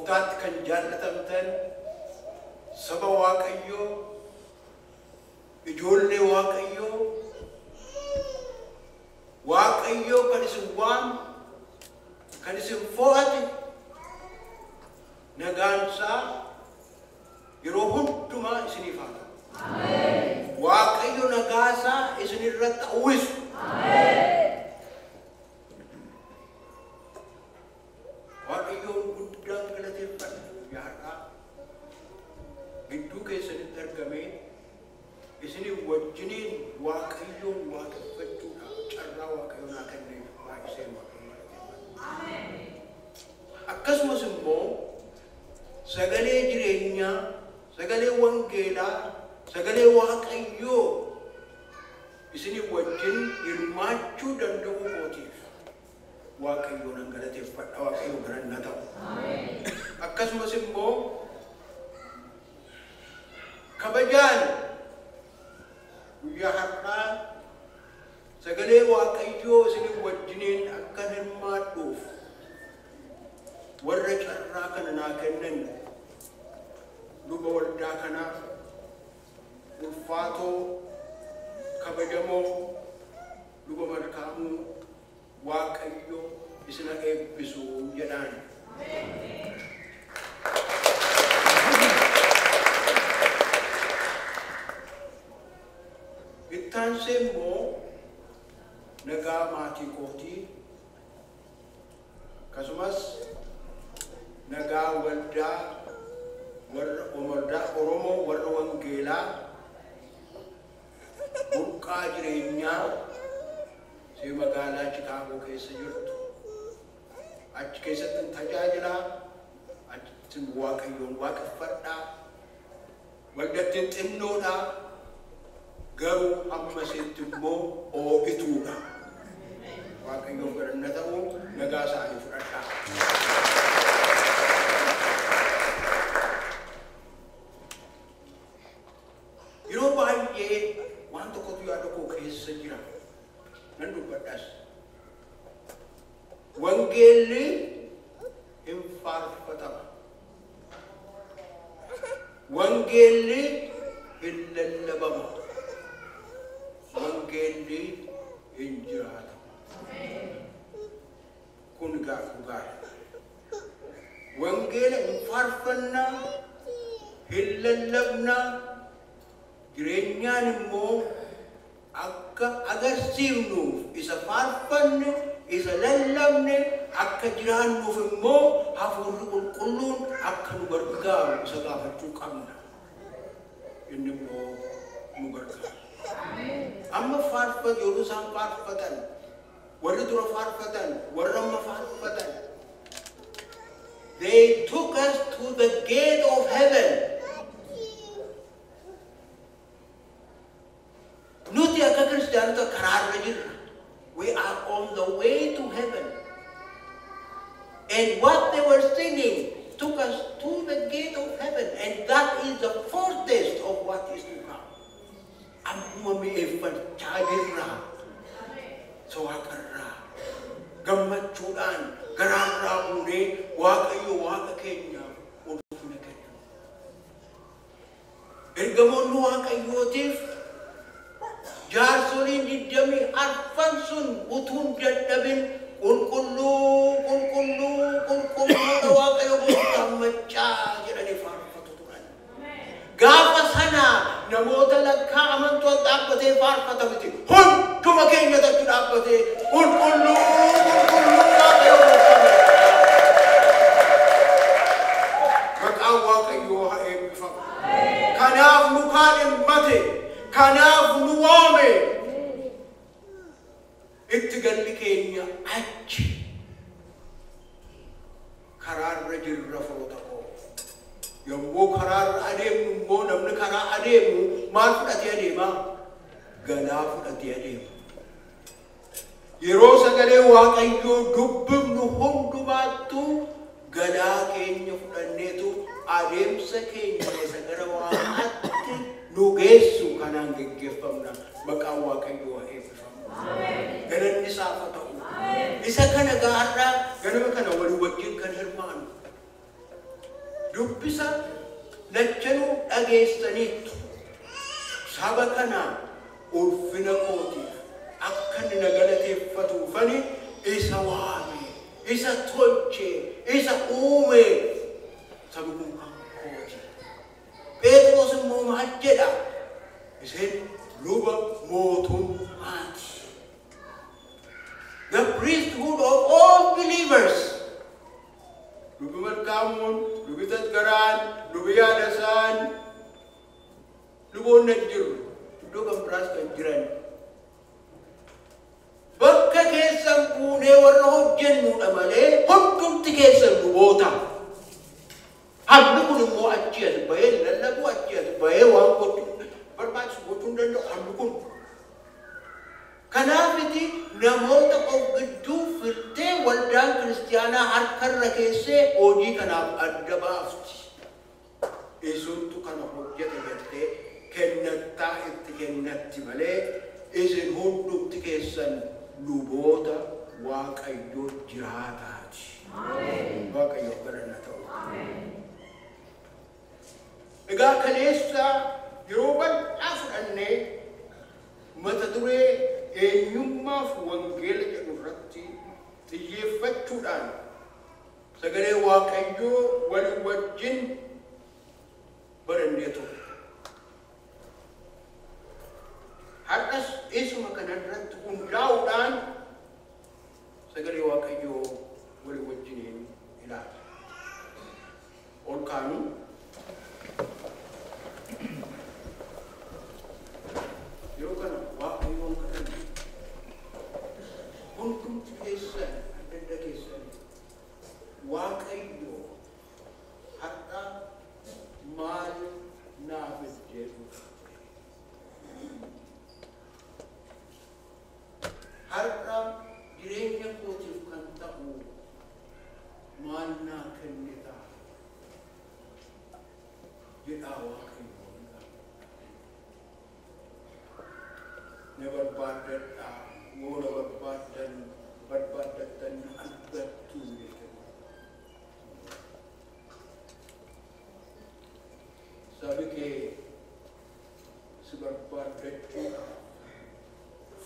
Gooftaatti kan jaallatamtan saba Waaqayyoo, ijoollee Waaqayyoo, Waaqayyoo kan isin waame, kan isin fo'ate, nagaan isaa yeroo hundumaa isiniif haa ta'u. Waaqayyo nagaa isaa isin irratti uwwisu. Waaqayyoon guddaan galateeffadha guyyaa har'aa gidduu keessanitti argamee isinii wajjiniin Waaqayyoon waaqeffachuudhaaf carraa Waaqayyo naa kenneef baay'iseen Waaqayyoon galateeffadha. Akkasumas immoo sagalee jireenyaa, sagalee wangeelaa, sagalee Waaqayyoo isinii wajjin hirmaachuu danda'uu kootiif Waaqayyoon nan galateeffadha. Waaqayyo galanna ta'u. Akkasumas immoo kabajaan guyyaa har'aa sagalee Waaqayyoo isinii wajjiniin akka hirmaadhuuf warra carraa kana naa kennan luba waldaa kanaa ulfaatoo kabajamoo luba Malkaamuu Waaqayyo isina eebbisu jedhaan. Ittaansee immoo nagaa maatii kootii akkasumas nagaa waldaa warra waldaa Oromoo warra Wangeelaa burqaa jireenyaa see magaalaa Chikaagoo keessa jirtu achi keessatti tajaajilaa, achitti Waaqayyoon waaqeffadhaa, waldattiin xinnoodhaa, garuu hamma isheetti immoo oo'ituudha. Waaqayyoof galanna ta'u, nagaa isaanii fudhadhaa. Yeroo baay'ee waan tokkotu yaada koo keessa jira. Nan dubbadhas. Wangeelli hin faarfatama. Wangeelli hin lallabama. Wangeelli hin jiraatama. Kun gaa dhugaadha. Wangeela hin faarfannaa, hin lallabnaa, jireenyaan immoo akka agarsiifnuuf isa faarfanne, isa lallabne akka jiraannuuf immoo hafuurri qulqulluun akka nu gargaaru isa gaafachuu qabna. Inni immoo nu gargaara. Amma faarfatu yeroo isaan faarfatan, warri dura faarfatan, warri amma faarfatan. They took us to the gate of heaven. Nuti akka kiristaanota karaarra jirra. We are on the way to heaven. And what they were singing took us to the gate of heaven. And that is the foretaste of what is to come. Ammuma mi'eeffachaa jirra. So waaqarraa gammachuudhaan garaarraa buunee Waaqayyo Waaqa keenyaaf ulfina kenna. Ergamoonni Waaqayyootiif jaarsoliin 24 sun utuun dadhabin qulqulluu qulqulluu qulqulluudha Waaqayyo gooftaan maccaa jedhanii faarfatu turan. Gaafa sana namoota lakkaa'amantu dhaabbatee faarfata miti. Hunduma keenya achi dhaabbatee qulqulluu qulqulluu Waaqayyo gooftaan maccaa. Maqaan Waaqayyoo haa eebbifamu. Kanaaf nu kaadhimmate, kanaaf nu waame. Itti galli keenya achi karaarra jirra firoota koo. Yommuu karaarra adeemnu immoo namni karaa adeemu maal fudhatee adeema? Galaa fudhatee adeema. Yeroo sagalee Waaqayyoo dubbifnu hundumaattuu galaa keenya fudhanneetu adeemsa keenya isa gara Waaqaatti nu geessu kanaan geggeeffamna. Maqaan Waaqayyoo haa eebbifamu. Galanni isaaf haa ta'u. Isa kana gaarraa ganama kana walii wajjin kan hirmaannu. Dubbisa lachanuu dhageessaniittu. Saba kana ulfina kootiif akka inni na galateeffatuufani isa waame, isa tolche, isa uume. Sabni kun kan kooti. Phexros immoo maal jedha? Isin luba mootummaati. The priesthood of all believers. Lubi Malkaamuun, lubi Tasgaraan, lubi Yaadasaan, luboonni as jiru. Iddoo kan biraas kan jiran. Bakka keessan buunee warra hojjennudha malee hundumti keessan luboota. Hammi kun immoo achi as bahee lallabu, achi as bahee waan gochuu barbaachisu gochuu hin danda'u hammi kun. Kanaafiti namoota of gidduu filtee waldaan kiristiyaanaa harkarra keessee hojii kanaaf adda baafti. Isintu kana hojjeta jettee kennattaa itti kennatti malee isin hundumti keessan luboota Waaqayyoo jiraataati. Waaqayyoof galanna ta'u. Egaa kaleessa yeroo bal'aa fudhannee mata duree eenyummaaf wangeela jedhu irratti xiyyeeffachuudhaan sagalee Waaqayyoo walii wajjin barannee turre. Har'as isuma kanarratti hundaa'uudhaan sagalee Waaqayyoo walii wajjiniin ilaalla. Ol kaanuu yeroo kana Waaqayyoon kadhannu hundumti keessan adda adda keessan Waaqayyo har'a maal naaf jedhu, har'a jireenya kootiif kan ta'u maal naa kennita jedhaa Waaqayyoon. Na barbaaddadhaa, yoo na barbaaddan barbaaddattan na argattu jechuudha. Sabi kee si barbaaddachuudhaaf,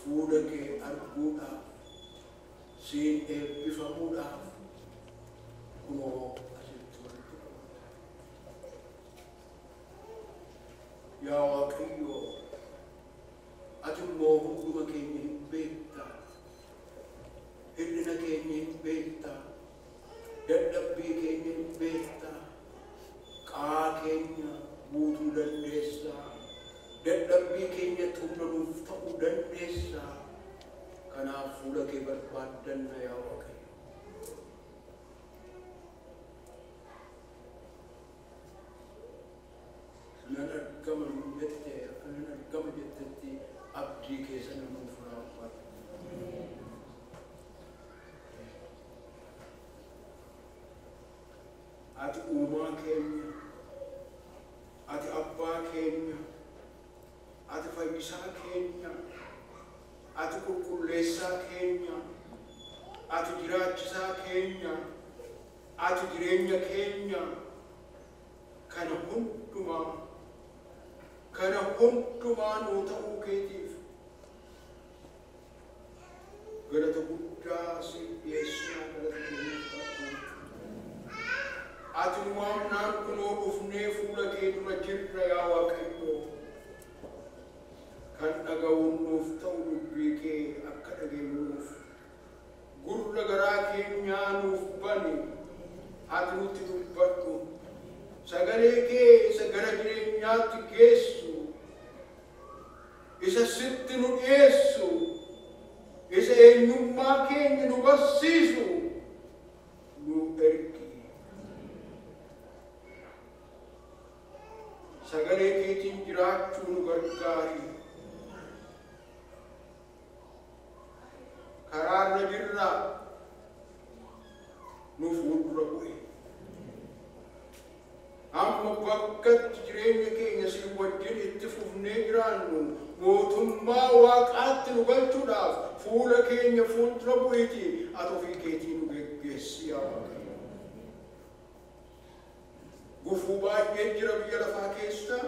fuula kee arguudhaaf, siin eebbifamuudhaaf kunoo asitti walitti qabamte. Yaa Waaqayyo, ati immoo hunduma keenya hin beekta. Hir'ina keenya hin beekta. Dadhabbii keenya hin beekta. Qaa keenya guutuu dandeessa. Dadhabbii keenya humna nuuf ta'uu dandeessa. Kanaaf fuula kee barbaaddanna yaa Waaqayyo. Nan argama nun jette, akka nan argama jettetti abdii keessa nuuf raawwadhu. Ati uumaa keenya, ati abbaa keenya, ati fayyisaa keenya, ati qulqulleessaa keenya, ati jiraachisaa keenya, ati jireenya keenya. Kana hundumaa nuu ta'uu keetiif galata guddaa siif dhiyeessinaa, galata keenya fudhadhu. Ati nu waamnaan kunoo dhufnee fuula kee dura jirra yaa Waaqayyo. Kan dhaga'uun nuuf ta'u dubbii kee akka dhageenyuuf gurra garaa keenyaa nuuf bani, ati nutti dubbadhu. Sagalee kee isa gara jireenyaatti geessu, isa sitti nu dhiyeessu, isa eenyummaa keenya nu barsiisu nu ergi. Sagalee keetiin jiraachuu nu gargaari. Karaarra jirra nu fuuldura bu'e. Amma bakkatti jireenya keenya si wajjin itti fufnee jiraannu mootummaa Waaqaatti nu galchuudhaaf fuula keenya fuuldura bu'iiti ati ofii keetii nu geggeessi yaa Waaqayyo. Gufuu baay'ee jira biyya lafaa keessa.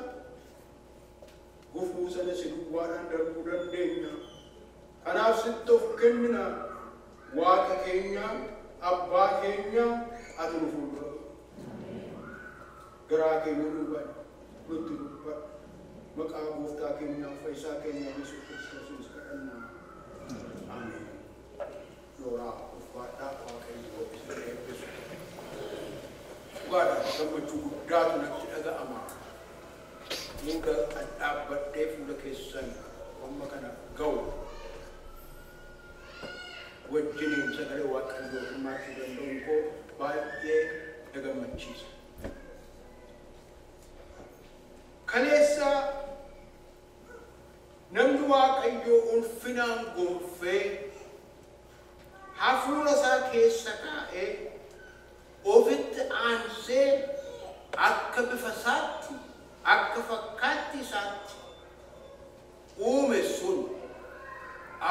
Gufuu sana si duwwaadhaan darbuu dandeenya. Kanaaf sitti of kennina. Waaqa keenya, abbaa keenya, ati nu fuuldura. Garaa keenya duubaan nutti dubbadhu. Maqaa gooftaa keenyaa fayyisaa keenyaa Yesuus Kiristoosiin kadhanna. Ameen. Nooraa ulfaadhaa Waaqayyo isin eebbisu. Dhugaadhaan gammachuu guddaatu natti dhaga'ama. Fuula an dhaabbadhee fuula keessan amma kana ga'u wajjiniin sagalee Waaqayyoo hirmaachuu danda'uun koo baay'ee na gammachiisa. Kaleessa namni Waaqayyoo ulfinaan gonfee hafuura isaa keessa kaa'ee ofitti aansee akka bifa isaatti akka fakkaatti isaatti uume sun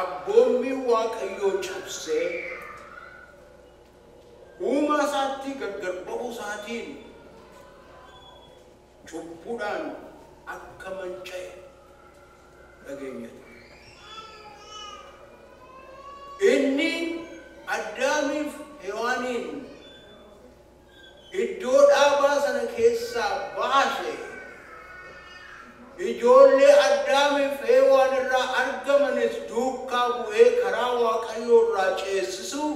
abboommii Waaqayyoo cabsee uumaa isaatti gargar ba'uu isaatiin cubbuudhaan akka manca'e dhageenyatu. Inni Addaamiif Hewaaniin iddoo dhaabaa sana keessaa baase ijoollee Addaamiif Hewaan irraa argamanis duukaa bu'ee karaa Waaqayyoo irraa ceesisuu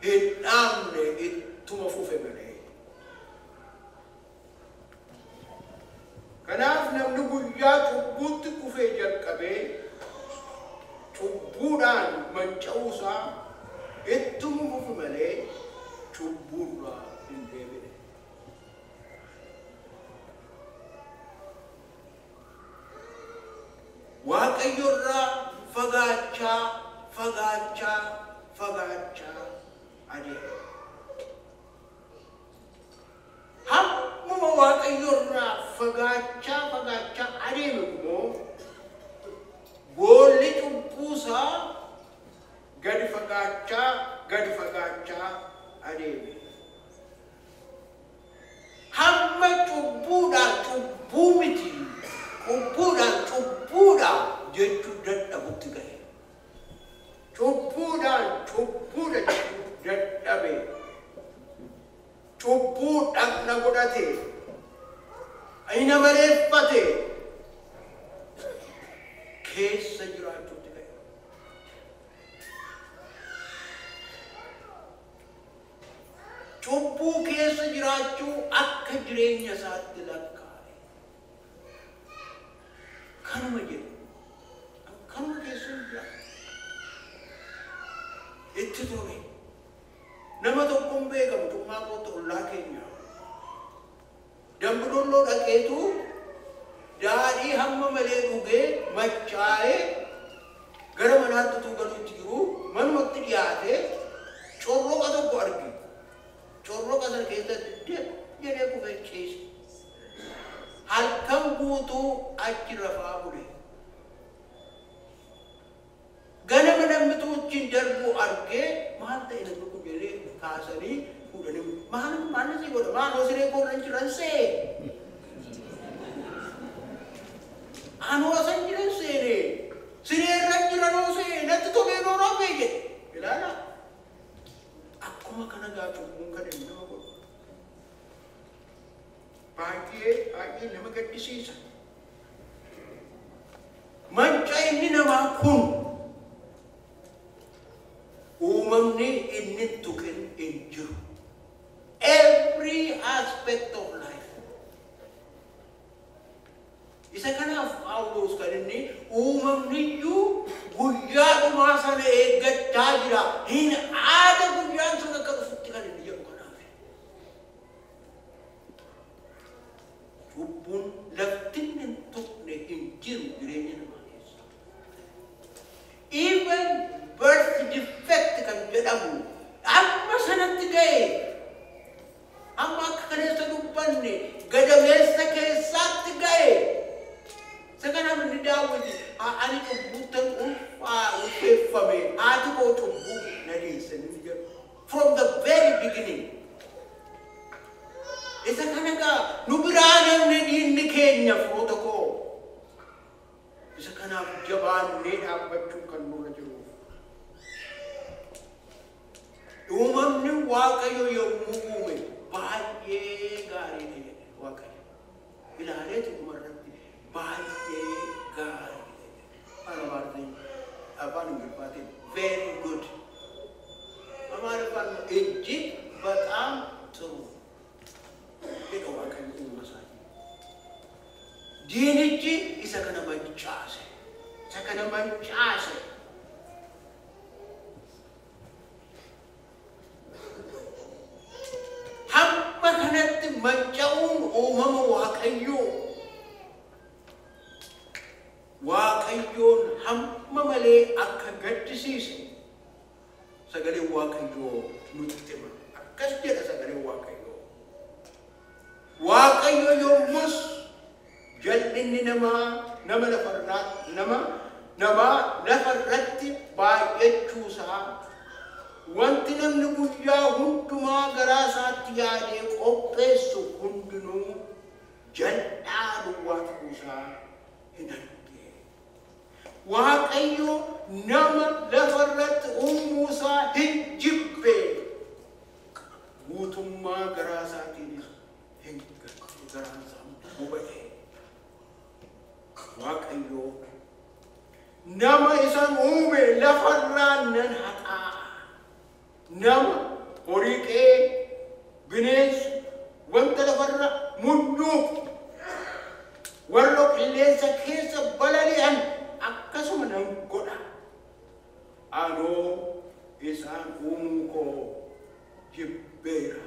hin dhaabne ittuma fufe malee. Kanaaf namni guyyaa cubbuutti kufee jalqabee cubbuudhaan manca'uusaa ittuma fufe malee cubbuurraa hin deebine. Waaqayyorraa fagaachaa fagaachaa fagaachaa adeema. Hammuma Waaqayyorraa fagaachaa fagaachaa adeeme immoo boolli cubbuusaa gadi fagaachaa gadi fagaachaa adeeme. Hamma cubbuudhaan cubbuu miti cubbuudhaan cubbuudha jechuu dadhabutti gahe. Cubbuudhaan cubbuudha jechuu dadhabe. Cubbuu dhaqna godhate. Ina maleeffate. Keessa jiraachuutti gahe. Cubbuu keessa jiraachuu akka jireenya isaatti lakkaa'e. Kanuma jedhu. Kanuma keessa jira. Itti tole. Nama tokkoon beekamu cummaa kootta ollaa keenya. Dambidolloo dhaqeetu daadhii hamma malee dhugee machaa'ee gara manaatti utuu galuutti jiru manumatti dhiyaatee corroqa tokko arge. Corroqa sana keessatti jedhee kufee ciise. Halkan guutuu achi rafaa bule. Ganama namni tuuchiin darbuu argee maal ta'e namni kun jedhee kaasanii fuudhanii maal maal si godha maal siree koorra hin jiran see. Anoo asan jiran seene siree irra jiran oo see natti tolee noo rafee jedhe ilaala. Akkuma kana gaa cubbuun kan inni nama godhu. Baay'ee baay'ee nama gaddisiisa. Manca'inni namaa kun uumamni inni tuqin hin jiru. Every aspect of life. Isa kanaaf Phaawulos kan inni uumamni iyyuu guyyaa dhumaa sana eeggachaa jira. Hin aada guyyaan sun akka dhufutti kan inni jedhu kanaaf. Cubbuun lafti hin tuqne hin jiru jireenya namaa keessa. Even birth defect kan jedhamu amma sanatti ga'e. Amma akka kaleessa dubbanne gadameessa keessaatti ga'e. Isa kanaaf inni Daawit ani cubbuuttan ulfeeffame haati koo cubbuu na deesse inni jedhu. From the very beginning. Isa kana keenya firoota koo. Isa kanaaf jabaannee dhaabbachuu kan nurra jiru. Uumamni Waaqayyo yommuu uume baay'ee gaariidha jedhe Waaqayyo. Ilaaleetu dhumarratti baay'ee gaariidha jedhe. Afaan Amaariffaatiin, afaan Ingiliffaatiin very good. Amaariffaan እጅግ በጣም ጥሩ jedha Waaqayyo uumama isaatiin. Diinichi isa kana mancaase. Isa kana mancaase. Hamma kanatti manca'uun uumama Waaqayyoo. Waaqayyoon hamma malee akka gaddisiise sagaleen Waaqayyoo nutti hima. Akkas jedha sagaleen Waaqayyoo. Waaqayyo yommus jal'inni namaa nama lafarraa nama namaa lafarratti baay'achuusaa wanti namni guyyaa hundumaa garaa isaatti yaadee qopheessu hundinuu jal'aa duwwaa ta'uusaa hin arge. Waaqayyo nama lafarratti uumuusaa hin jibbe. Guutummaa garaa isaatiinis hin gadde, garaan isaa boba'e. Waaqayyo nama isan uume lafarraa nan haxaa. Nama horii qe'ee, bineensa, wanta lafarra munyuuqu, warra qilleensa keessa balali'an akkasuma nan godha. Anoo isaan uumuu koo jibbeera.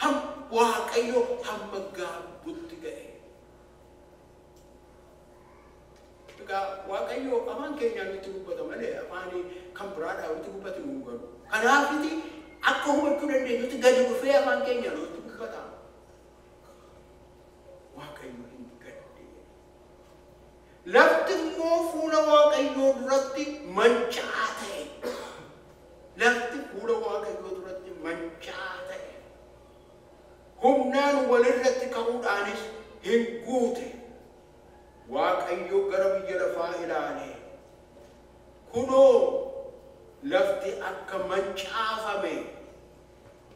Ham Waaqayyo hamma gaabbutti ga'e. Egaa Waaqayyo afaan keenyaan nutti dubbata malee afaan kan biraadhaan nutti dubbatu hin galu. Kanaafiti akka hubachuu dandeenyutti gadi dhufee afaan keenyaan nutti dubbata. Waaqayyo hin gadde. Lafti immoo fuula Waaqayyoo duratti manca'aa ta'e. Lafti fuula Waaqayyoo duratti manca'aa ta'e. Humnaan walirratti ka'uudhaanis hin guute. Waaqayyo gara biyya lafaa ilaale. Kunoo lafti akka mancaafame.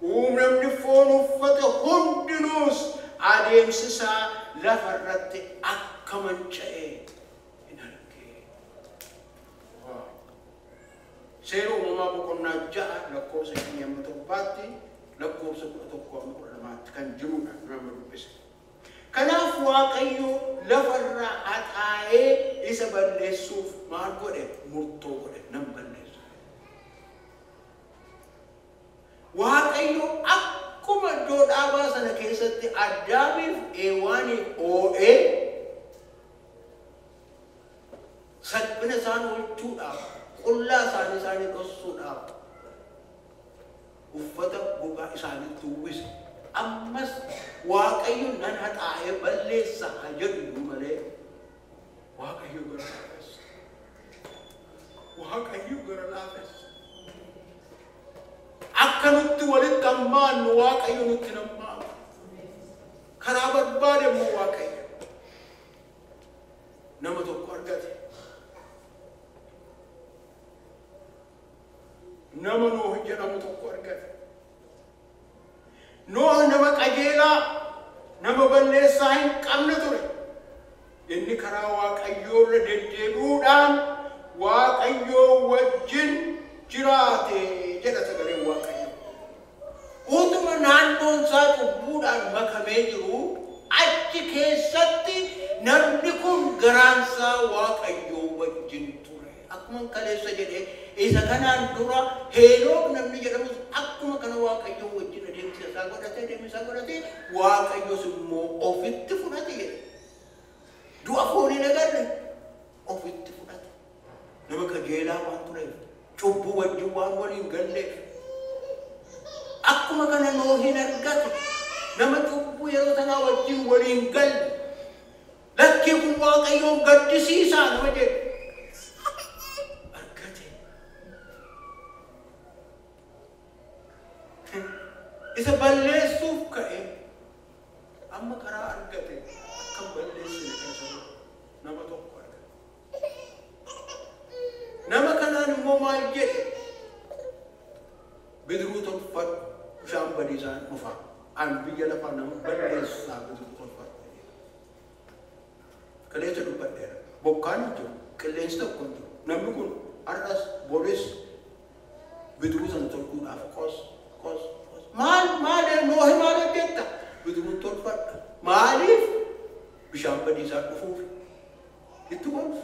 Uumamni foon uffate hundinuus adeemsisaa lafarratti akka manca'e hin arge. Seera uumamaa boqonnaa 6 lakkoofsa 5-7 lakkoofsa 11-12 kan jirudha nama dubbise. Kanaaf Waaqayyo lafarraa haxaa'ee isa balleessuuf maal godhe? Murtoo godhe, nan balleessa. Waaqayyo akkuma iddoo dhaabaa sana keessatti Addaamiif Eewaaniif oo'ee salphina isaan oolchuudhaaf, qullaa isaanii isaanii dhoksuudhaaf uffata gogaa isaanitti uwwise. Ammas Waaqayyo nan haxaa'ee balleessa haa jedhu malee Waaqayyo gara laafessa. Waaqayyo gara laafessa. Akka nutti walitti hammaannu Waaqayyo nutti hammaanu. Karaa barbaade immoo Waaqayyo nama tokko argate. Nama Nooh jedhamu tokko argate. Nooh nama qajeelaa, nama balleessaa hin qabne ture. Inni karaa Waaqayyoo irra deddeebi'uudhaan Waaqayyoo wajjin jiraate jedha sagaleen Waaqayyoo. Utuma naannoon isaa cubbuudhaan makamee jiru achi keessatti namni kun garaan isaa Waaqayyoo wajjin ture. Akkuma kaleessa jedhee isa kanaan dura Heenook namni jedhamus akkuma kana Waaqayyoo wajjin adeemsa isaa godhatee Waaqayyos immoo ofitti fudhate jedhe. Du'a foonii agarre ofitti fudhate. Nama qajeelaa waan tureef, cubbuu wajjin waan waliin galleef. Akkuma kana Noohin argate nama cubbuu yeroo sanaa wajjin waliin galle. Lakkii kun Waaqayyoon gaddisiisaa nama jedhe. Argate. Isa balleessuuf ka'e amma karaa argate. immoo maal jedhe? Bidiruu tolfadhu, bishaan badiisaan dhufa. An biyya lafaa nama balleessaa, bidiruu tolfadhu. Kaleessa dubbadheera. Bokkaan hin jiru, qilleensi tokko hin jiru. Namni kun har'as boris bidiruu sana tolchuudhaaf qos qos qos. Maal maal Noohi maal hojjetta? Bidiruu tolfadha. Maaliif? Bishaan badiisaa dhufuuf. Itti kolfu.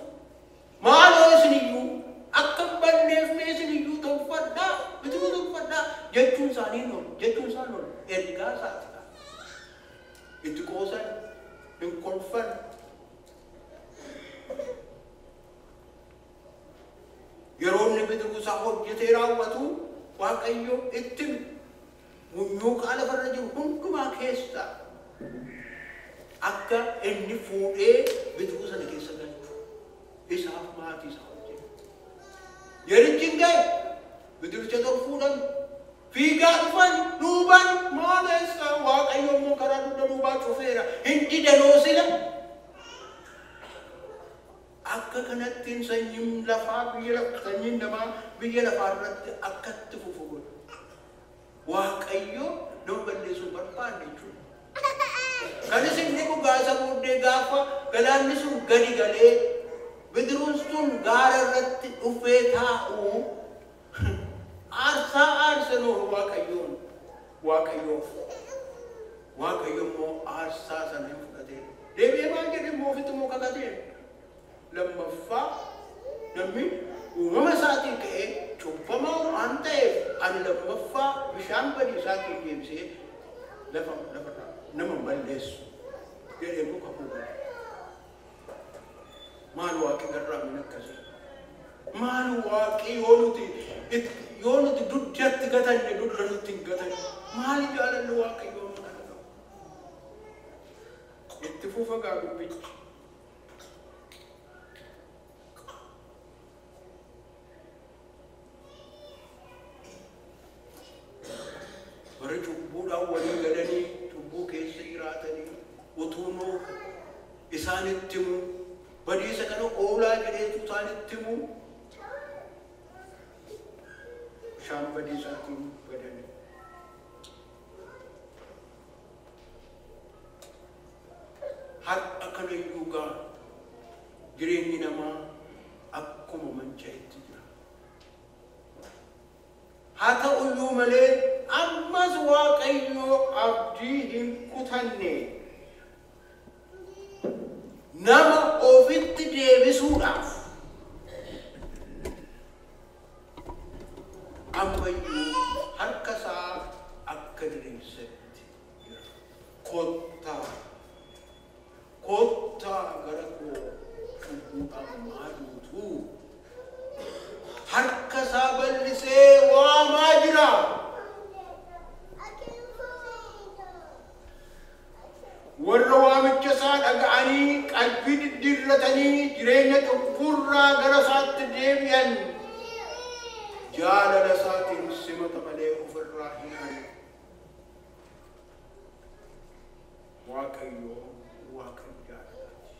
Maaloo isiniyyuu akka hin badneef mee isiniyyuu tolfadhaa, bidiruu tolfadhaa jechuun isaanii hin oolu, jechuun isaan oolu ergaa isaati. Itti qoosan, hin kolfan. Yeroo inni bidiruu isaa hojjetee raawwatu Waaqayyo itti munyuuqaa lafarra jiru hundumaa keessa akka inni fuudhee bidiruu sana keessa galchu isaaf maatii isaa hojjete. Yerichi hin ga'e, bidiricha tol fuudhan, fiigaa dhufan, duuban maal eessa? Waaqayyo immoo karaa dugda duubaa cufeera, hin didanoo sila. Akka kanattiin sanyiin lafaa biyya lafa sanyiin namaa biyya lafaa irratti akkatti fufu godha. Waaqayyo nama balleessuu barbaanne jechuudha. Kan isin dhibu gaasa booddee gaafa galaanni sun gadi galee bidiruun sun gaara irratti dhufee taa'u aarsaa aarse Noohi Waaqayyoon Waaqayyoof. Waaqayyo immoo aarsaa sana hin fudhatee. Deebi'ee maal jedhe immoo ofitti immoo kakatee? Lammaffaa namni uumama isaatiin ka'ee cubbamaa waan ta'eef ani lammaffaa bishaan badiisaatiin deebisee lafa lafarraa nama balleessu jedhee immoo kakuu gale. Maal waaqi garraamin akkasii? Maal waaqi yoo nuti dugdatti gatanne dugda nutti hin gatanne? Maal jaalalli Waaqayyoo amma kana qabu? Itti fufa gaa dubbichi. Warri cubbuudhaan walii galanii cubbuu keessa jiraatanii utuu Nooh isaanitti himu, badiisa kana oolaa jedheetu isaanitti himu, bishaan badiisaatiin badani. Har'a kanayyuu gaa jireenyi namaa akkuma manca'etti jira. Haa ta'uyyuu malee ammas Waaqayyo abdii hin kutanne. Nama ofitti deebisuudhaaf ammayyuu harka isaa akka diriirsetti jira. Kottaa, kottaa gara koo cubbuudhaan maaduutu. Harka isaa bal'isee waamaa jira. Warra waamicha isaa dhaga'anii qalbii diddiirratanii jireenya cubbuurraa gara isaatti deebi'an jaalala isaatiin simata malee ofirraa hin ari'u. Waaqayyo Waaqa jaalalaati.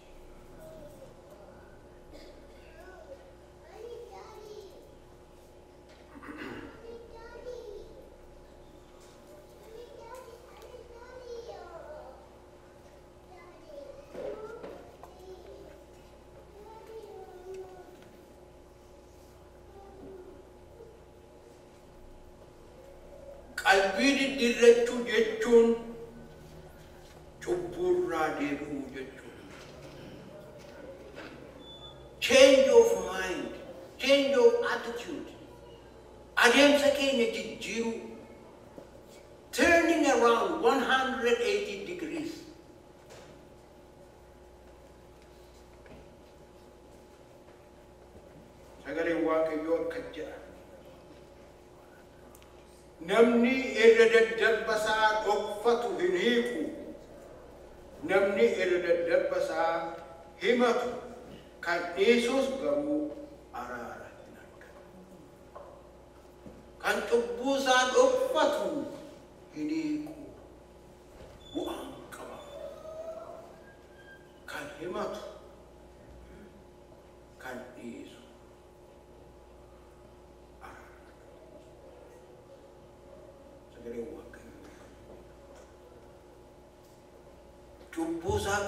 Qalbii diddiirrachuu jechuun cubbuurraa deebi'uu jechuudha. Change of mind, change of attitude. Adeemsa keenya jijjiiruu. Turning around 180 degrees. Sagaleen Waaqayyoo akkas jedha. Namni irra daddarba isaa dhokfatu hin hiiku. Namni irra daddarba isaa himatu kan dhiisus garuu araara hin argatu. Kan cubbuu isaa dhokfatu hin hiiku. Bu'aan qaba. Kan himatu, kan dhiisu.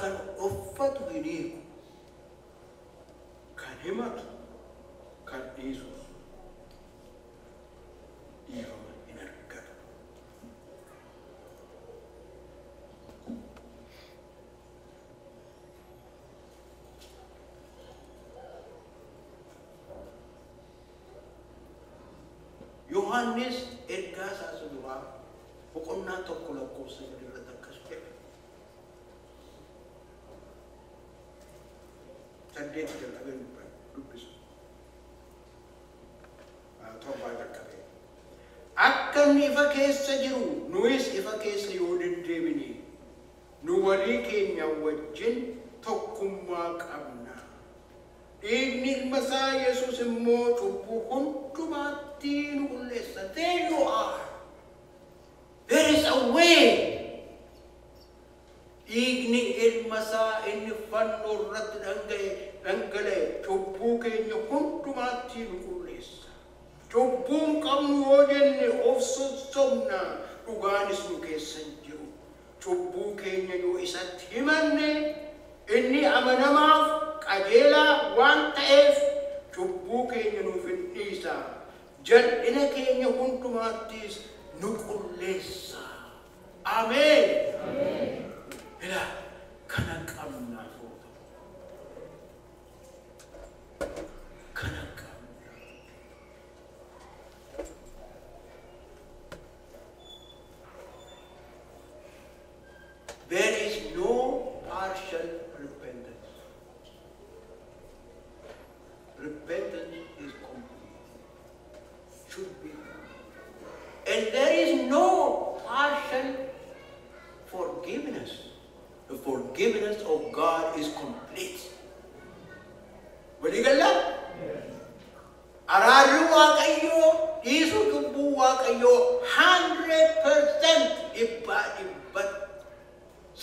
kan uffatu hin hiiku, kan himatu, kan dhiisus dhiifama hin argatu. Yohaannis ergaa isaa isa duraa boqonnaa 1 lakkoofsa 3 irratti akkas jedha. 8 jalqabee dubbisu. 7 jalqabee. Akka inni ifa keessa jiru nuyis ifa keessa yoo deddeebine nu walii keenya wajjin tokkummaa qabna. Dhiigni ilma isaa Yesuus immoo cubbuu hundumaatti nu qulleessa. There you are. There is a way. Dhiigni ilma isaa inni fannoo irratti dhangala'e cubbuu keenya hundumaatti nu qulleessa. Cubbuun qabnu yoo jenne of sossobna, dhugaanis nu keessa hin jiru. Cubbuu keenya yoo isatti himanne inni amanamaaf qajeelaa waan ta'eef cubbuu keenya nuuf hin dhiisa. Jal'ina keenya hundumaattis nu qulleessa. Ameen. Ilaa kana qabna foota. Kana qabna. There is no partial repentance. Repentance is complete. Should be. And there is no partial forgiveness. The forgiveness of God is complete. Waligalla? Araarri Waaqayyoo, dhiisuu cubbuu Waaqayyoo 100% dhibbaa dhibbatti.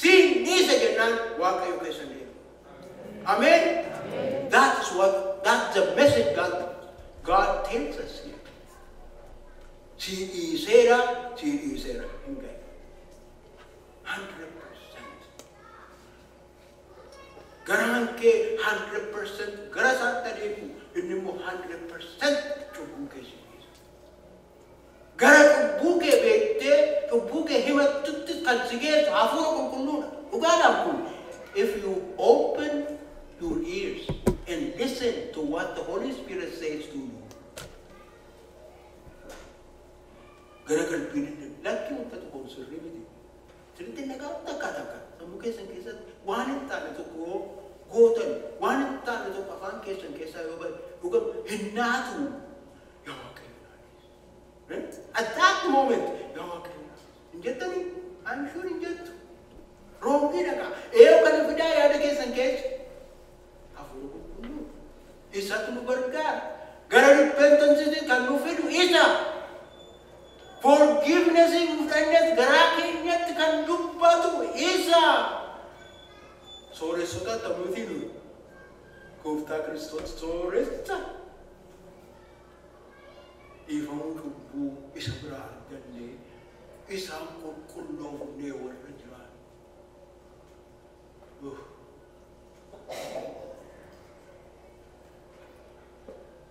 Siin dhiisa jennaan Waaqayyo keessa deema. Amen? That's the message God tells us here. Siin dhiiseera, siin dhiiseera. Hin gahe. 100%. Garaan kee 100% gara isaatti adeemu, inni immoo 100% cubbuu kee si dhiisa. Gara cubbuu kee beektee cubbuu kee himattutti kan si geessu hafuura qulqulluudha. Dhugaadhaan kun if you open your ears and listen to what the Holy Spirit says to you. Gara qalbiin inni lakki wanta tokko sirrii miti. Sirriitti nagaa takka takka sammuu keessan keessatti waan hin taane tokko yoo gootan, waan hin taane tokko afaan keessan keessaa yoo ba'e dhugam hin naatu. Yaa Waaqayyo naadhiis. At that moment yaa Waaqayyo naadhiis. Hin jettanii? I'm sure hin jettu. Roongii dhagaa. Eeyoo kana fidaa yaada keessan keessa. Hafuura qulqulluu. Isatu nu gargaara. Gara repentance kan nu fidu isa. Forgiveness fudhannes garaa keenyatti kan dubbatu isa. Sooressota ta'uutii nuyi. Gooftaa Kiristoos sooressa. Dhiifamuu cubbuu isa biraa argannee isaan qulqulloofnee warra jiran.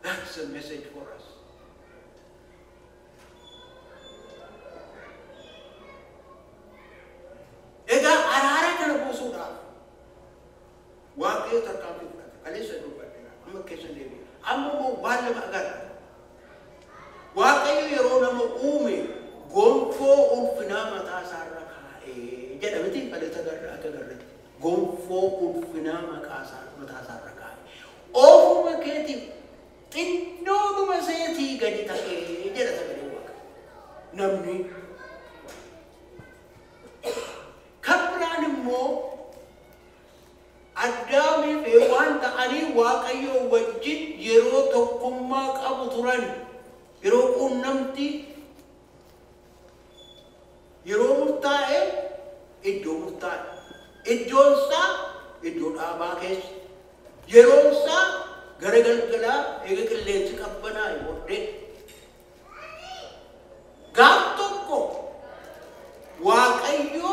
That's the message for us. Egaa araara kana buusuudhaaf Waaqayyo tarkaanfii fudhate. Kaleessa dubbadheera. Amma keessa deebi'a. Amma immoo waan lama agarra. Waaqayyo yeroo nama uume gonfoo ulfinaa mataa isaarra kaa'ee jedha miti kaleessa agarra akka agarretti. Gonfoo ulfinaa mataa isaarra kaa'e. Ofuma keetiif xinnoodhuma seetii gadi ta'ee jedha sagalee Waaqa. Namni kan biraan immoo Addaamii fi Hewaan ta'anii Waaqayyoo wajjin yeroo tokkummaa qabu turan, yeroo quunnamtii, yeroo murtaa'e iddoo murtaa'e, iddoon isaa iddoo dhaabaa keessa, yeroon isaa gara galgalaa eega qilleensi qabbanaa'e booddee. Gaaf tokko Waaqayyo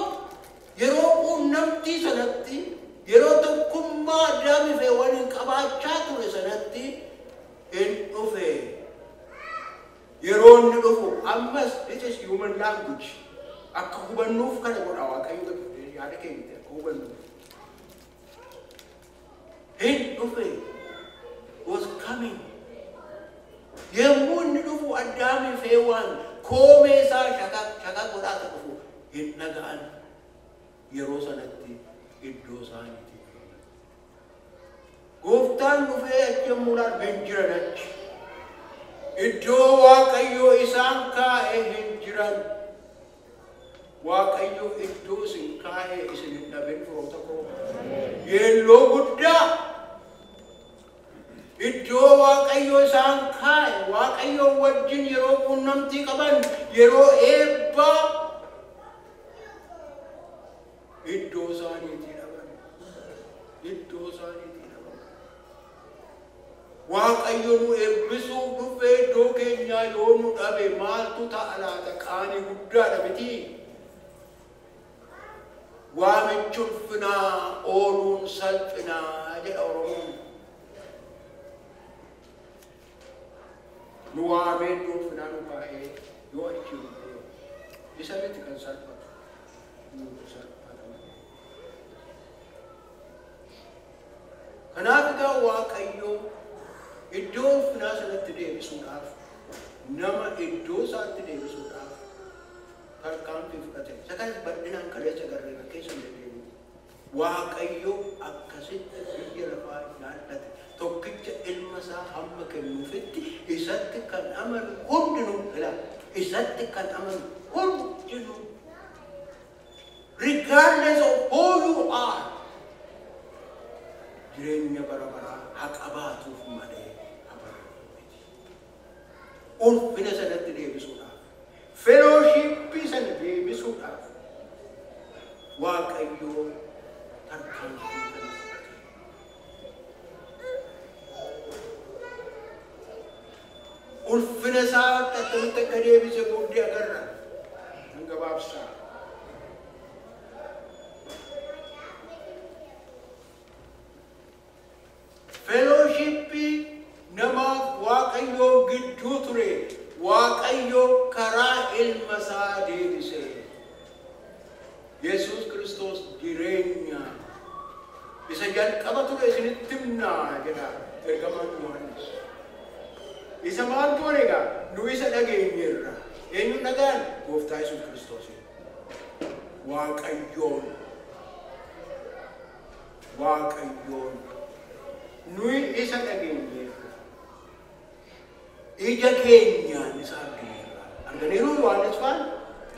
yeroo quunnamtii sanatti Ammas this is human language. Akka hubannuuf kana godha Waaqayyo gadi yaada keenya akka hubannuuf. Hin dhufe, was coming. Yommuu inni dhufu Addaamii fi Hewaan koomee isaa shaka shaka godhaa akka dhufu hin dhaga'an. Yeroo sanatti iddoo isaaniitti. Gooftaan dhufee achi yommuu ilaalu hin jiran achi. Iddoo Waaqayyo isaan kaa'e hin jiran. Waaqayyo iddoo isin kaa'e isin hin dhabin, firoota koo. Yeelloo guddaa. Iddoo Waaqayyo isaan kaa'e, Waaqayyo wajjin yeroo quunnamtii qaban, yeroo eebbaa iddoo isaaniitii dhaban. Iddoo isaaniitii dhaban. Waaqayyo nu eebbisuuf dhufee iddoo keenyaa yoo nu dhabe maaltu ta'a laata? Qaanii guddaadha miti. Waamichi ulfinaa ooluun salphinaa jedha Oromoon. Nu waamee iddoo ulfinaa nu kaa'ee yoo achi nu isa miti kan salphatu. Nu salphata malee. Kanaaf egaa Waaqayyo iddoo ulfinaa sanatti deebisuudhaaf, nama iddoo isaatti deebisuudhaaf tarkaanfii fudhate. Isa kanas bal'inaan kaleessa garreera keessa hin deddeebi'u. Waaqayyo akkasitti biyya lafaa jaallate. Tokkicha ilma isaa hamma kennuufitti isatti kan amanu hundinuu, ilaa, isatti kan amanu hundinuu, regardless of who you are, jireenya bara baraa haa qabaatuuf malee habaruuf miti. Ulfina sanatti deebisuudhaaf, fellowshipii sana deebisuudhaaf Waaqayyo tarkaanfii kana fudhate. Ulfina isaa akkamitti akka deebise booddee agarra. Nan gabaabsaa. Fellowshipii namaaf Waaqayyoo gidduu ture Waaqayyo karaa ilma isaa deebise. Yesuus Kiristoos jireenya isa jalqaba ture isinitti himnaa jedha ergamaan Yohaannis. Isa maal goone egaa? Nu isa dhageenyeerra. Eenyuun dhagaan? Gooftaa Yesuus Kiristoos. Waaqayyoon. Waaqayyoon. Nuyi isa dhageenyeerra. Ija keenyaan isa argineerra. Arganiiru Yohaannis faan?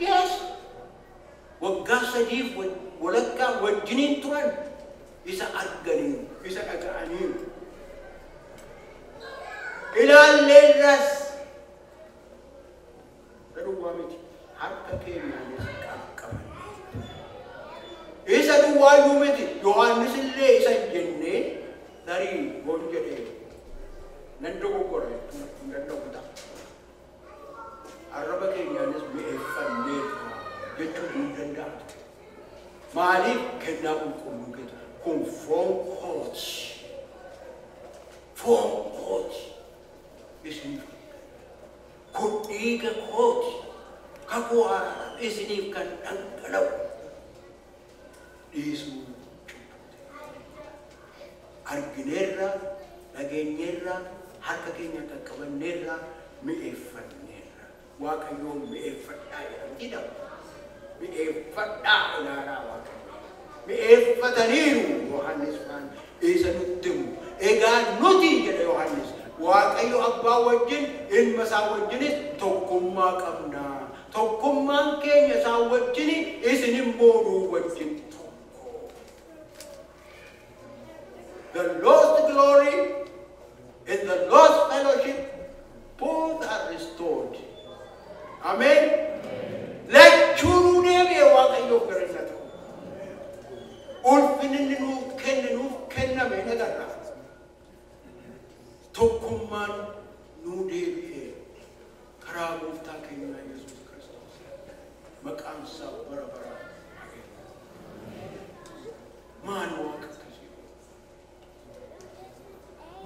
Yes. Waggaa 3f walakkaa wajjiniin turan, isa arganiiru, isa dhaga'aniiru. Ilaalleerras. Duwwaa miti. Harka keenyaanis qaqqabanne. Isa duwwaayyuu miti. Yohaannis illee isa jennee tarii goon jedhee nan dogoggora jechuu hin danda'u ta'a. Arraba keenyaanis mi'eeffanneerra jechuun hin danda'amu. Maaliif? Kennaa qulqulluu keessa kun foon kooti. Foon kooti. Isiniif kun dhiiga kooti. Kakuu haaraadhaan isiniif kan dhangala'u. Dhiisuu cubbuuti. Argineerra, dhageenyeerra, harka keenya qaqqabanneerra, mi'eeffanneerra. Waaqayyoon mi'eeffadhaa jedhama jedhama. Mi'eeffadhaa, ilaalaa Waaqayyo. Mi'eeffataniiru Yohaannis faan isa nutti himu. Egaa nuti, jedha Yohaannis, Waaqayyo abbaa wajjin ilma isaa wajjinis tokkummaa qabna. Tokkummaan keenya isaa wajjin, isin immoo nuu wajjin tokko. The lost glory and the lost fellowship, both are restored. Amen. Lachuunuu deebi'e. Waaqayyoof galanna ta'u. Ulfinni inni nuuf kenne nuuf kenname nagarra. Tokkummaan nuu deebi'e karaa gooftaa keenyaa Yesuus Kiristoos. Maqaan isaa bara baraan haa eebbifamu. Maal waaqa akkasii?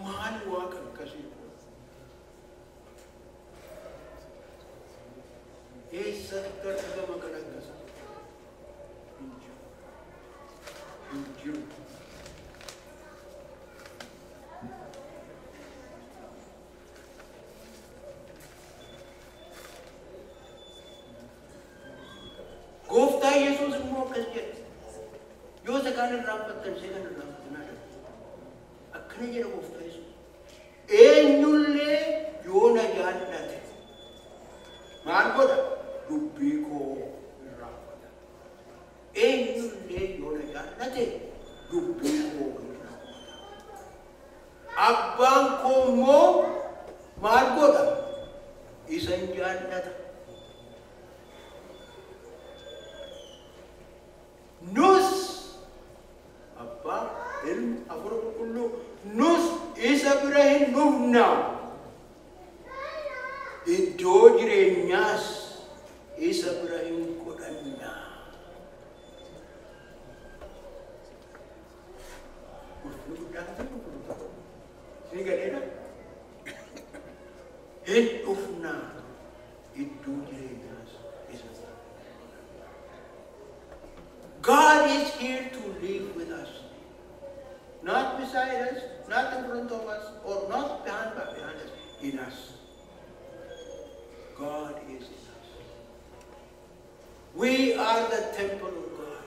Maal waaqa akkasii? Eessatti argama kan akkasii? Hin jiru. Hin jiru. Gooftaa Yesuus immoo akkas jedhe. Yoo isa kaan irraanfattan ishee kan irraanfatinaa jedha. Akkana jedha Gooftaa Yesuus. Eenyullee yoo na jaallate maal godha? Dubbii koo irraanfata. Eenyullee yoo na jaallate dubbii koo irraanfata. Abbaan koo immoo maal godha? Isa hin jaallata. Nus Abbaa, Ilma, Hafuura Qulqulluu nus isa bira hin dhufna. Iddoo jireenyaas isa bira hin godhanna. Ulfinni guddaan kan qulqulluu ni galeera. Hin dhufna iddoo jireenyaas isa bira. God is here to live with us. Not beside us, not in front of us, or not behind, but behind us, in us. God is in us. We are the temple of God.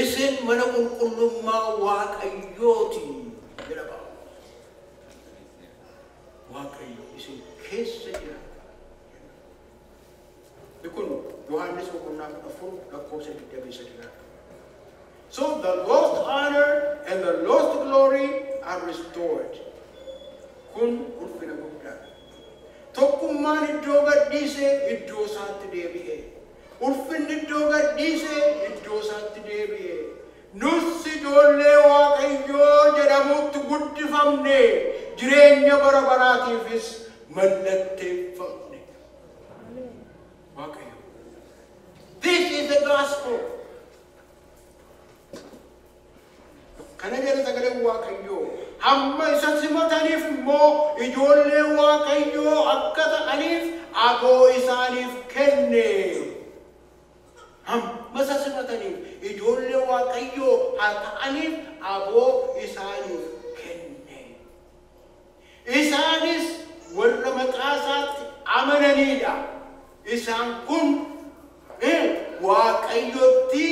Isin mana qulqullummaa Waaqayyooti jedha Phaawulos. Waaqayyo isin keessa jira. Kun Yohaannis boqonnaa 14 lakkoofsa 23. So the lost honor and the lost glory are restored. Kun ulfina guddaadha. Tokkummaan iddoo gadhiise iddoo isaatti deebi'e. Ulfinni iddoo gadhiise iddoo isaatti deebi'e. Nus ijoollee Waaqayyoo jedhamutti guddifamne, jireenya bara baraatiifis mallatteeffamne. Waaqayyo. This is the gospel. Kana jedha sagaleen Waaqayyoo. Hamma isa simataniif immoo ijoollee Waaqayyoo akka ta'aniif aboo isaaniif kenne. Hamma isa simataniif ijoollee Waaqayyoo haa ta'aniif aboo isaaniif kenne. Isaanis warra maqaa isaatti amananiidha. Isaan kun Waaqayyotti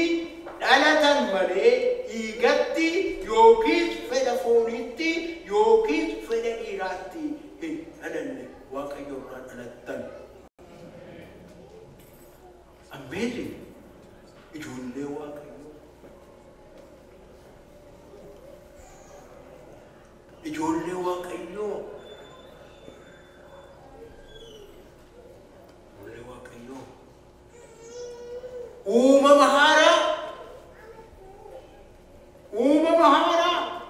dhalatan malee dhiigatti yookiis fedha fooniitti yookiis fedha dhiiraatti hin dhalanne. Waaqayyo irraa dhalattan. Amazing! Ijoollee Waaqayyoo. Ijoollee Waaqayyoo. Ijoollee Waaqayyoo. Uumama haaraa. Uumama haaraa.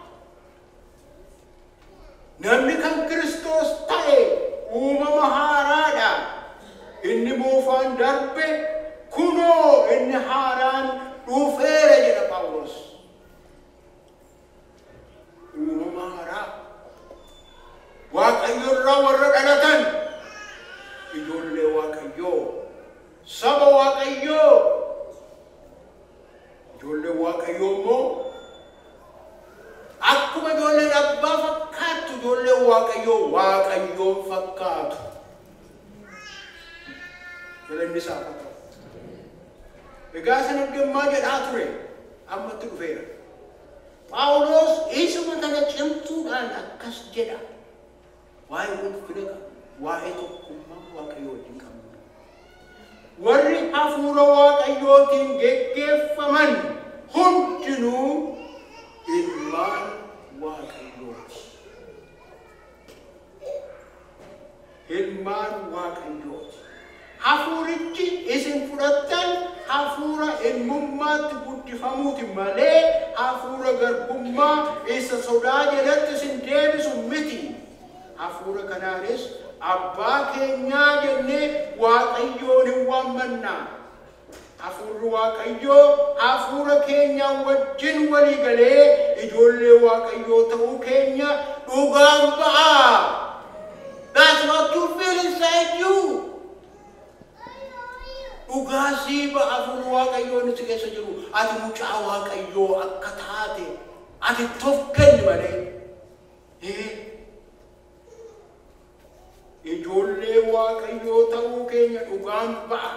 Namni kan Kiristoos ta'e uumama haaraadha. Inni moofaan darbe, kunoo inni haaraan dhufeera jedha Phaawulos. Uumama haaraa. Waaqayyo irraa warra dhalatan ijoollee Waaqayyoo, saba Waaqayyoo. Ijoollee Waaqayyoo immoo akkuma ijoolleen abbaa fakkaattu ijoolleen Waaqayyoo Waaqayyoon fakkaatu. Galanni isaa haa ta'u. Egaa sana ergammaa jedhaa ture ammatti dhufeera. Phaawulos isuma kana cimtuudhaan akkas jedha. Waa'ee ulfina qabu, waa'ee tokkummaa Waaqayyoo wajjin qabnu. Warri hafuura Waaqayyootiin geggeeffaman hundinuu ilmaan Waaqayyooti. Ilmaan Waaqayyooti. Hafuurichi isin fudhattan hafuura ilmummaatti guddifamuuti malee hafuura garbummaa isa sodaa jalatti isin deebisu miti. Hafuura kanaanis abbaa keenyaa jennee Waaqayyoon hin waammanna. Hafuurri Waaqayyoo hafuura keenyaa wajjin walii galee ijoollee Waaqayyoo ta'uu keenya dhugaan ba'a. That's what you feel inside you. Waaqayyoo inni si keessa jiru ati mucaa Waaqayyoo akka taate ati of kenni malee. Ijoollee Waaqayyoo ta'uu keenya dhugaan ba'a.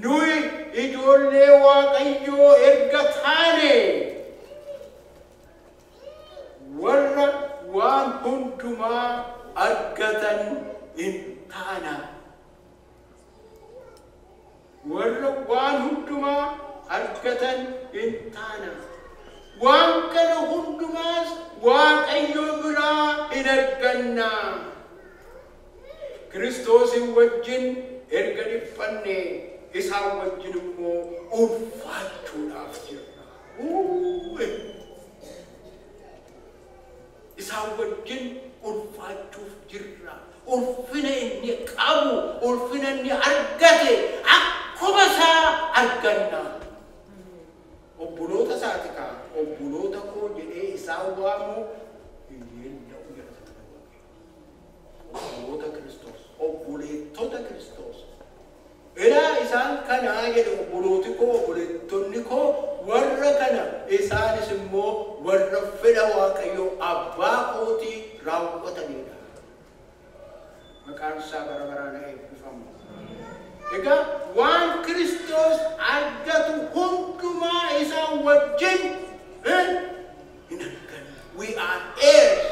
Nuyi ijoollee Waaqayyoo erga taane warra waan hundumaa argatan hin taana. Warra waan hundumaa argatan hin taana. Waan kana hundumaas Waaqayyo biraa hin arganna. Kiristoosin wajjin erga dhiphanne isaan wajjin immoo ulfaachuudhaaf jirra. Isaan wajjin ulfaachuuf jirra. Ulfina inni qabu, ulfina inni argate akkuma isaa arganna. Obboloota isaati kaa, obboloota koo jedhee isaan waamu hin yeella'u jedha sagalee Waaqayyoo. Obboloota Kiristoos, obboleettota Kiristoos. Ilaa isaan kanaa jedhe obbolooti koo, obboleettonni koo warra kana isaanis immoo warra fedha Waaqayyoo abbaa kootii raawwatanidha. Maqaan isaa bara baraan eebbifamu. Egaa waan Kiristoos argatu hundumaa isaan wajjin hin arganna. We are heirs.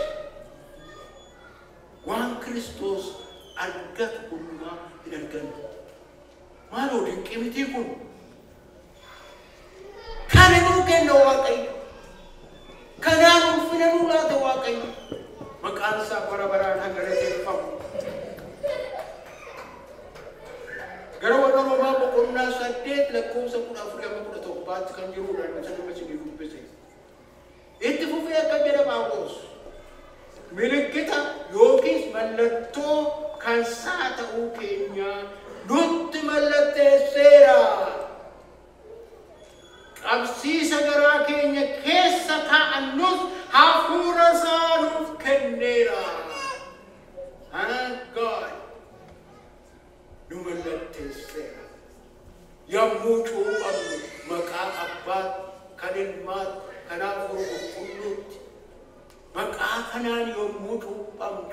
Waan Kiristoos argatu hundumaa hin argannu. Maaloo dinqii mitii kun? Kana nuu kenna Waaqayyo. Kanaan ulfina nuu laata Waaqayyo. Maqaan isaa bara baraan haa galateeffamu. Gara warra Roomaa boqonnaa 8 lakkoofsa 14-17 kan jirudha inni nama isinii dubbise. Itti fufee akka jedha Phaawulos. Milikkita yookiis mallattoo kan isaa ta'uu keenya nutti mallatteesseera. Qabsiisa garaa keenya keessa kaa'annus hafuura isaa nuuf kenneera. Thank God. Nu mallatteesseera. Yommuu cuuphamnu maqaa Abbaatti, kan Ilmaatti, kan Hafuura Qulqulluutti maqaa kanaan yommuu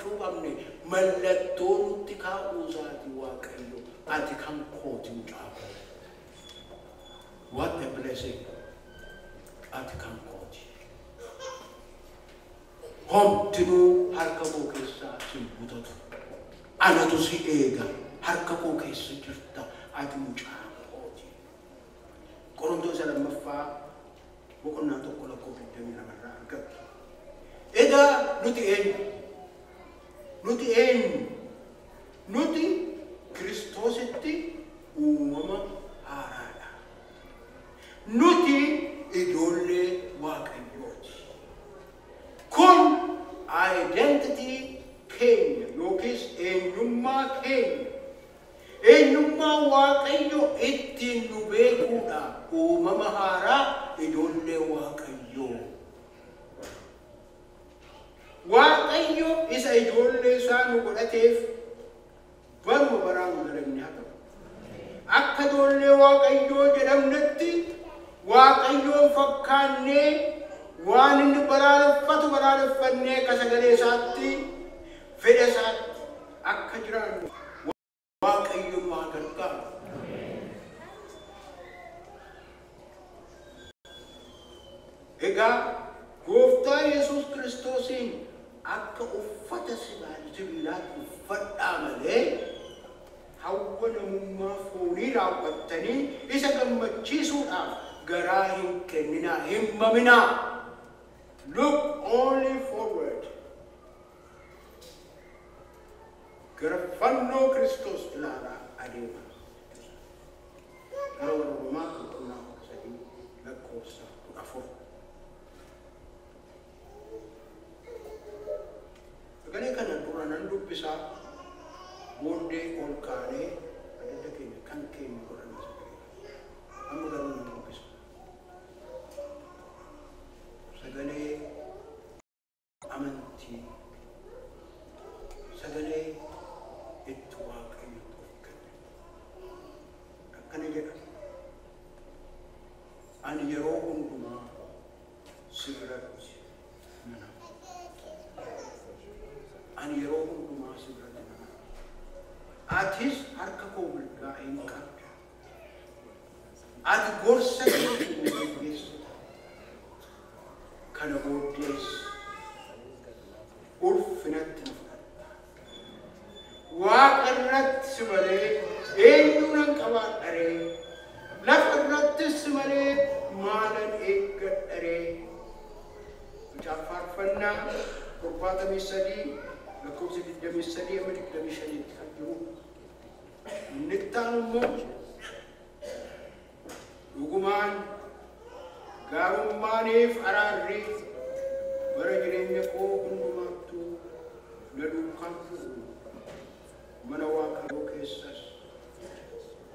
cuuphamne mallattoo nutti kaa'uu isaati Waaqayyo. Ati kan kooti mucaa koo. What a blessing. Ati kan kooti. Homtinuu harka koo keessaa si butatu. Anatu si eega. Harka koo keessa jirta. Ati mucaa kooti. Qorontoos 2 boqonnaa 1 lakkoofsa 22 irraa argattu. Egaa nuti eenyu? Nuti eenyu? Nuti Kiristoositti uumama haaraadha. Nuti ijoollee Waaqayyooti. Kun identity keenya yookiis eenyummaa keenya. Eenyummaa Waaqayyo ittiin nu beekuudha. Uumama haaraa ijoollee Waaqayyoo. Waaqayyo isa ijoollee isaa nu godhateef baruma baraan galanni haa ta'u. Akka ijoollee Waaqayyoo jedhamnetti Waaqayyoon fakkaannee waan inni balaaleffatu balaaleffannee akka sagalee isaatti fedha isaatti akka jiraannu Waaqayyo nu haa gargaaru. Egaa Gooftaa Yesuus Kiristoosiin akka uffata sibiilaatti uffadhaa malee hawwa namummaa foonii raawwattanii isa gammachiisuudhaaf garaa hin kenninaa, hin maminaa. Look only forward. Gara fannoo Kiristoos ilaalaa adeema. Gara warra Roomaa boqonnaa 13 lakkoofsa 14. Sagalee kana dura nan dubbisaa booddee ol kaanee adda keenya kan keenya godhanna sagalee. Amma garuu nan dubbisa. Sagalee amantii, sagalee itti Waaqayyo of kenne. Akkana jedha. hundumaa si biratti nan hafa. Atis harka koo mirgaa hin qabda. Ati gorsa keetiin na geggeessita. Kana booddees ulfinatti na fudhatta. Waaqa irratti si malee eenyu nan qabaadha ree? Lafa irrattis si malee maalan eeggadha ree? Macaafa Faarfannaa 73 lakkoofsa 23 amma 25tti kan jiru. Inni itti aanu immoo dhugumaan gaarummaaniif araarri bara jireenya koo hundumaattuu na duukaan bu'u. Mana Waaqayyoo keessas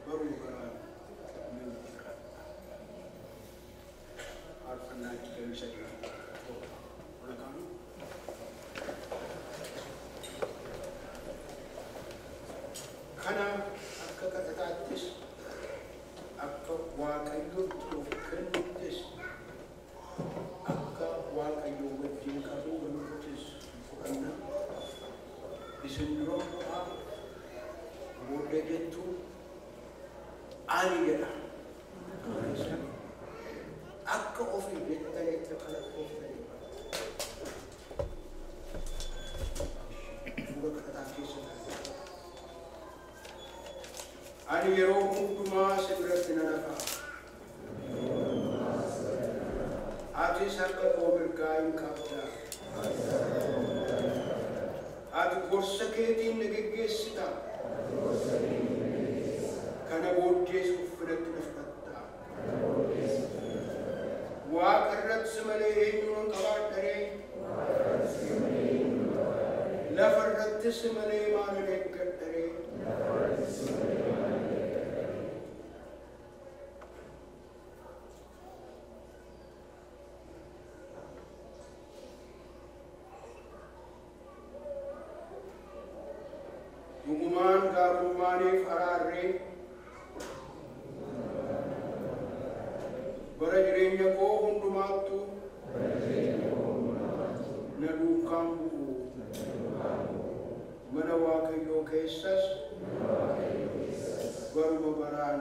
baruu baraan nan jiraadha. Faarfannaa 23. Ola kaanu. Kana akka kadhataattis akka Waaqayyootti of kennuttis akka Waaqayyoo wajjin qabuu galuttis fudhanna. Isin dura bu'aa booddee jettu ani jedha. Akka ofii jettanitti akka lakkooftanii fuula kadhataa keessa taa'e. Ani yeroo hundumaa si biratti nan hafa. Atis harka koo mirgaa hin qabda. Ati gorsa keetiin na geggeessita. Kana booddees ulfinatti na fudhatta. Waaqa irratti si malee eenyu nan qabaadha ree? Lafa irratti si malee maalan eeggadha ree? Dhugumaan gaarummaaniif araarri bara jireenya koo hundumaattuu na duukaan bu'u. Mana Waaqayyoo keessas baruma baraan